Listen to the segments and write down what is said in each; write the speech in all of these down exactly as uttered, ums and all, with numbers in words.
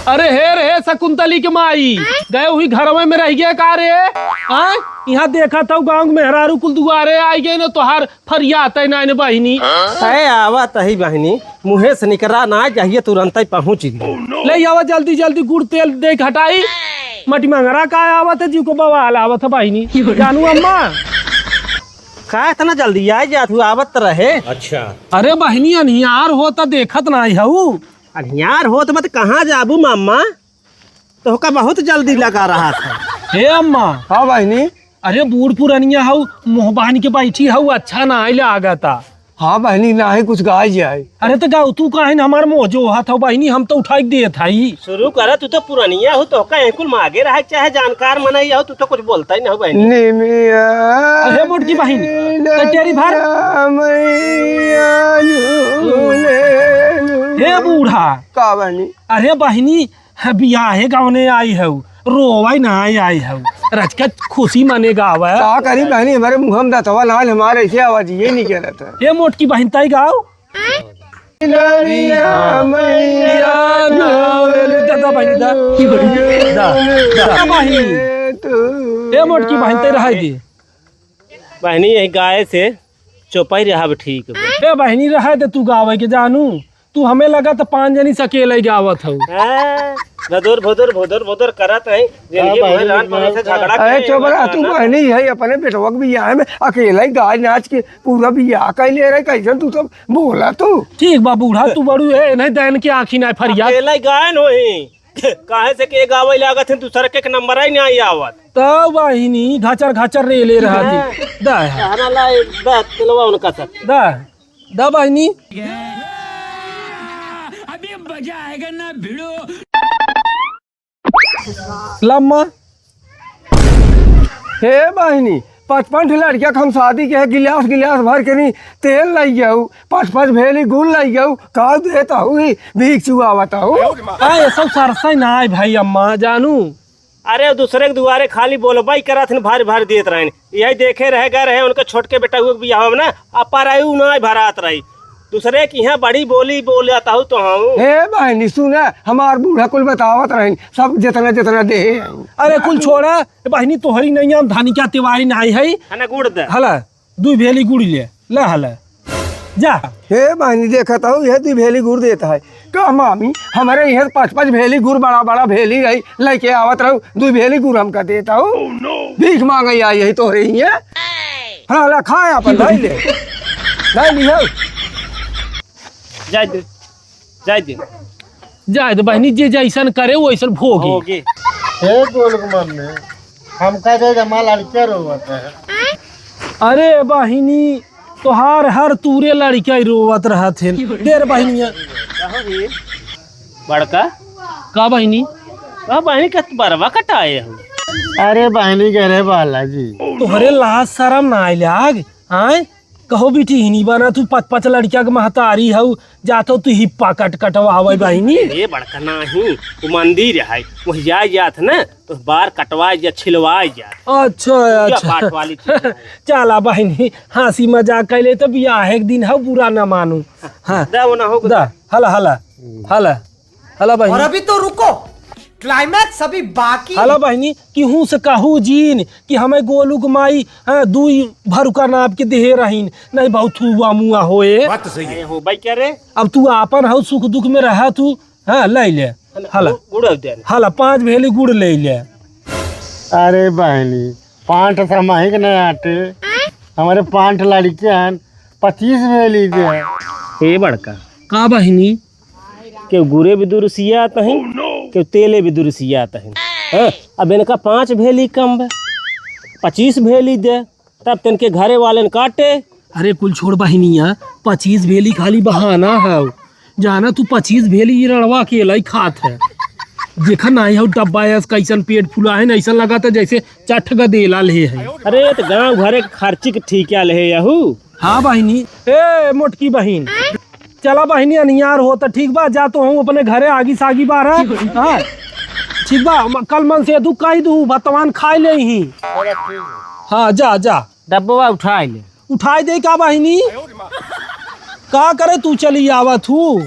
अरे हे रे, शकुंतली के माई, गए हुई घरवे में रह गए का रे? हाँ, यहाँ देखत हउ गाँव के मेहरारू कुल दुआरे आइ गए न, तोहार फरियात है नाइन बहिनी। अरे आवत ही बहिनी, मुँहे से निकरा ना, जहिए तुरंत ही पहुँच गई। ले आवा जल्दी जल्दी, गुड़ तेल दे के हटाई। मटी मंगरा का आवत है, जी को बवाल आवत है बहिनी। जानू अम्मा, का इतना जल्दी आइ जात हू, आवत त रहे। अच्छा। अरे बहिनी, अनियार होत देखत नाहीं हऊ। अनियार होत बा त कहाँ जाबू मामा? तोहका बहुत जल्दी लगा रहा था। हे अम्मा। हाँ बहिनी। अरे बूढ़ पुरनिया हऊ, मुँह बान्ह के बैठी हऊ, अच्छा नाहीं लागता। हाँ बहिनी, नाहीं कुछ गाय जाए। अरे त गाउ तू काहे न हमार मुँह जोहत हऊ बहिनी, हम त उठाइ के देत हई। शुरू करा, तू त पुरनिया हऊ, तोहका यही कुल मागे रहे, चाहे जानकार मनई हऊ, तू त कुछ बोलत ही न हऊ बहिनी। निमिया अरे मोटकी बहिनी, निमिया त टेरी भर। मैया झूले लू। हे बूढ़ा। का बहिनी? अरे बहिनी, बियाहे गवने आई हऊ, रोवइ नाहीं आई हऊ, रचका खुशी मने गावइ। का करी बहिनी, हमरे मुँह में दतवा लाल, हमार ऐसे आवाज ये नहीं करत है। ए मोटकी बहिन तइ गाउ। लड़िया मैया दा, दा बहिनी, दा। दा, दा। दा बहिनी। ए मोटकी बहिन तइ रहइ दे। बहिनी, यही गाए से चुपई रहब ठीक बा। ए बहिनी, रहे दे तू गावे के जानू। तू हमें लगा त पाँच जनी से अकेले ही गावत हऊ। हैं? भदुर, भदुर, भदुर, भदुर करत है। जिंदगी हाँ, भर बहिनी, रान पड़ोस से झगड़ा अरे करे, चुप रह, तू बहिनी है, अपने बेटवा के बियाह में अकेले ही गाय नाच के पूरा बियाह कइ ले रहे, कैसन तू सब बोला तू। ठीक बा बूढ़ा, तू बड़ू है, नहीं दैन के आँखी ना फरिया। अकेले ही गायन होई। काहे से के गावे लागत है, दूसर के एक नंबर ही नहीं आवत। त बहिनी घचर घचर रे ले रहा थी। हाँ। दा है। कहना ला, दा, तेलवा उनका सब। दा, दा बहिनी। अभी मजा आएगा ना भिड़ो। लम्मा। हे बहिनी, पचपन ठे लड़किया के हम शादी के गिलास गिलास भर के नहीं तेल लाई जाऊ, पाँच पाँच भेली गुड़ लाई जाऊ, का देत हऊ ही भीख चुआवत हऊ। आ, ये सब सरसई ना आए भाई अम्मा जानू। अरे दूसरे के दुआरे खाली बोलबई करत हन, भारी भारी देत रहन। यही देखे रहे गए रहे उनके छोटके बेटा हुए बियाह में ना, आ पर आयु ना भरात रही। दूसरे की यहाँ बड़ी बोली बोलत हऊ तो हऊ। हे बहिनी सुना, हमार बूढ़ा कुल बतावत रहन, सब जितना जितना देहे हैं। अरे कुल छोड़ा, ए बहिनी तोहरी नहीं हम धानी क्या तिवारी नहीं है। है ना गुड़ दे। हला, दुई भेली गुड़ ले, ले हला। जा। हे बहिनी देखत हऊ, यह दुई भेली गुड़ देत है। का मामी, हमरे यहाँ पाँच पाँच भेली गुड़ बड़ा बड़ा भेली रही, लेके आवत रहू, दुई भेली गुड़ हमका देत हऊ। भीख मांगे आई यही तोहरे हियाँ। हाँ, ला खाए अपन, धइ ले। धइ लिहउ। जाए दे, जाए दे। जाए दे बहिनी, जे जैसन करे वैसन भोगी। भोगी। हे गोलू के मम्मी, हमका दे दे, हमार लड़किया रोवत है। अरे बहिनी, तोहार हर तूरे लड़किया ही रोवत रहत हैं। दे रे बहिनिया। कहो रे, बड़का। का बहिनी? का बहिनी का बरवा कटाए हो? अरे बहिनी के रे बालाजी। तोहरे लाज शरम ना आइल आग, आय? कहो बिटिहिनी बना, तू पच पच लड़किया के महतारी हऊ, जात हऊ तू हिप्पा कट कटवावे बहिनी। ए बड़का नाही, वो मंदिर है, वही जाए जात ना, तो बार कटवाए जा, छिलवाए जा। अच्छा, पूजा अच्छा। पाठ वाली चीज है। चला बहिनी, हँसी मजाक कइले तो बियाह एक दिन हऊ, बुरा न मानू। हाँ। दा वो ना हो दा, हला, हला, हला। हला बहिनी। और अभी तो रुको, climax अभी बाकी। हला बहिनी, केहू से कहू जिन कि हमें गोलू के माई, हाँ, दुई भरुका नाप के देहे रहीन। नहीं बहुत हुआ मुआ होए। बात तो सही है। अरे हो भाई, क्या रे? अब तू आपन हऊ, सुख दुख में रहा तू, हाँ, ले ले। हला। गु-, गुड़ दे। हला, पाँच भेली गुड़ ले ले। अरे बहिनी, पाँच सामूहिक नहीं आटे, हमारे पाँच लड़के हैं, पच्चीस भेली दे। ए बड़का। का बहिनी? केहू गुरे भी दुरुसियात हैं, केहू तेले भी दुरुसियात हैं। हाँ, अब इनका पाँच भेली कम बा, पच्चीस भेली दे, तब तनके घरे वाले न काटे। अरे कुल छोड़ बहिनिया, पच्चीस भेली खाली बहाना है। जाना तू पच्चीस भेली ई रड़वा अकेला ही खात है। देखा नाही हऊ डब्बा ऐस कैसन पेट फुला है, ऐसन लगा था जैसे चट गदेला ले है। अरे तो गाँव घरे के खर्ची के ठीका ले है यहू। हाँ बहिनी, ए मोटकी बहिन, चला बहिनी, अनियार हो त ठीक बा, जा तो हूँ अपने घरे आगी सागी बारा। हाँ, ठीक बा, म-, कल मन से तू कही दू, भतवान खाए ले ही। हाँ, जा, जा। डब्बवा उठाए ले। उठाए दे का बहिनी? का करे तू चली आवा तू?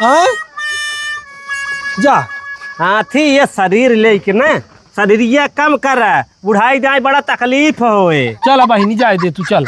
हाँ? जा। हाथी ये शरीर लेके ना, शरीरिया कम कर, बुढ़ाई जाए बड़ा तकलीफ होए। चल बहिनी, जाए दे तू, चल।